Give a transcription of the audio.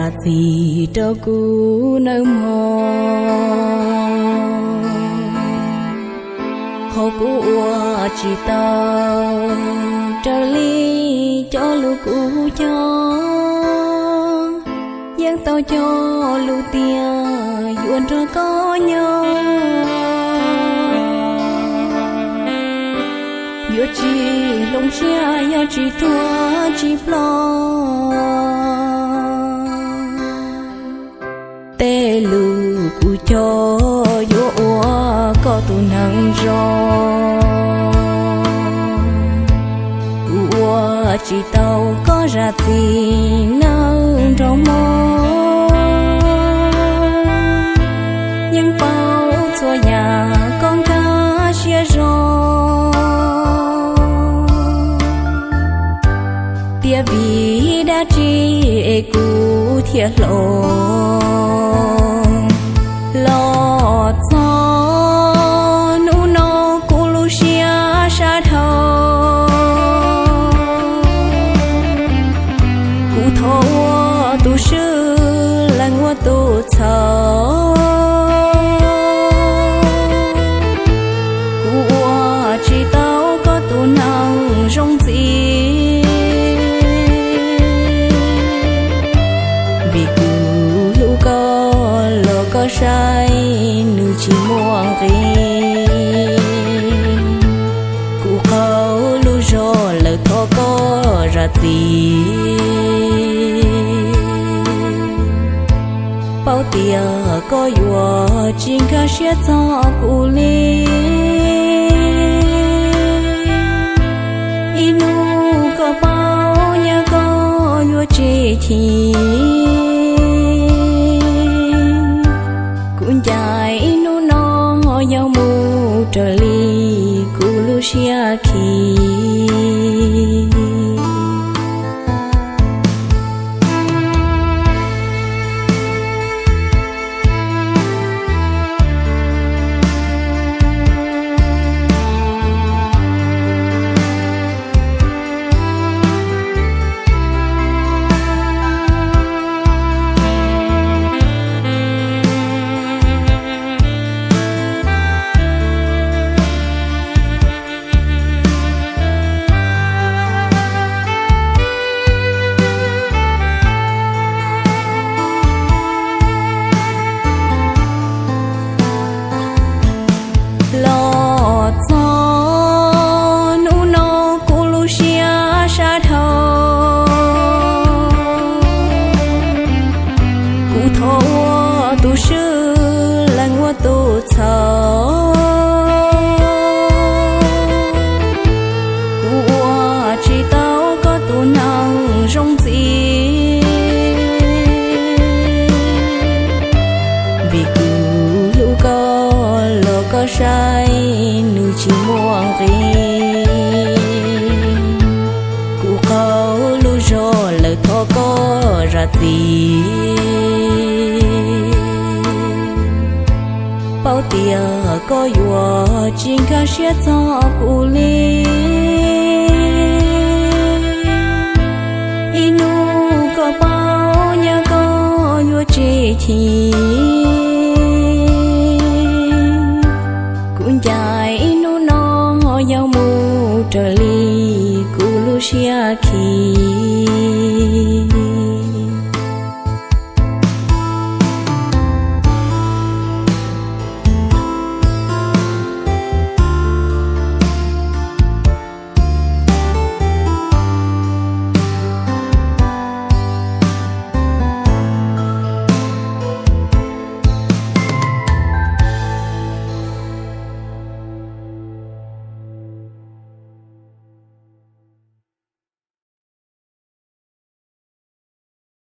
zam txim rau kuv nawb mog. Qhov kuv ua tsis tau raws li cov lus kuv cog, yeej tau cog lus tias yuav nrog koj nyob, yuav tsis hloov siab yog tsis tuag tsis ploj. Tej lus kuv cog yuav ua koj tus neeg zoo. Kuv ua tsis tau koj zam txim nawb nraug mog. Yeej paub txhua yam koj nkag siab zoo, tiam vim dab tsi es kuv thiaj hloov. Los txog hnub no kuv lub siab sab dhau, kuv thov ua tus swb leej ua tus txhaum. Kuv ua tsis tau koj tus neeg zoo ntxiv, vim kuv hlub koj los koj saib nws tsis muaj nqis. Kuv qaug lub zog lawm thov koj zam txim. Paub tias koj yuav tsis nkag siab txog kuv li. Ib hnub koj paub nyab koj yuav tsis chim. Kuv ncaim ib hnub no yog mus raws li kuv lub siab khi. Los txog hnub no kuv lub siab sab dhau, kuv thov ua tus swb leej ua tus txhaum. Kuv ua tsis tau koj tus neeg zoo ntxiv, vim kuv hlub koj los koj saib nws tsis muaj nqis. Kuv qaug lub zog lawm thov koj zam txim. Paub tias koj yuav tsis nkag siab txog kuv li. Ib hnub koj paub nyab koj yuav tsis chim. Kuv ncaim ib hnub no yog mus raws li kuv lub siab khi.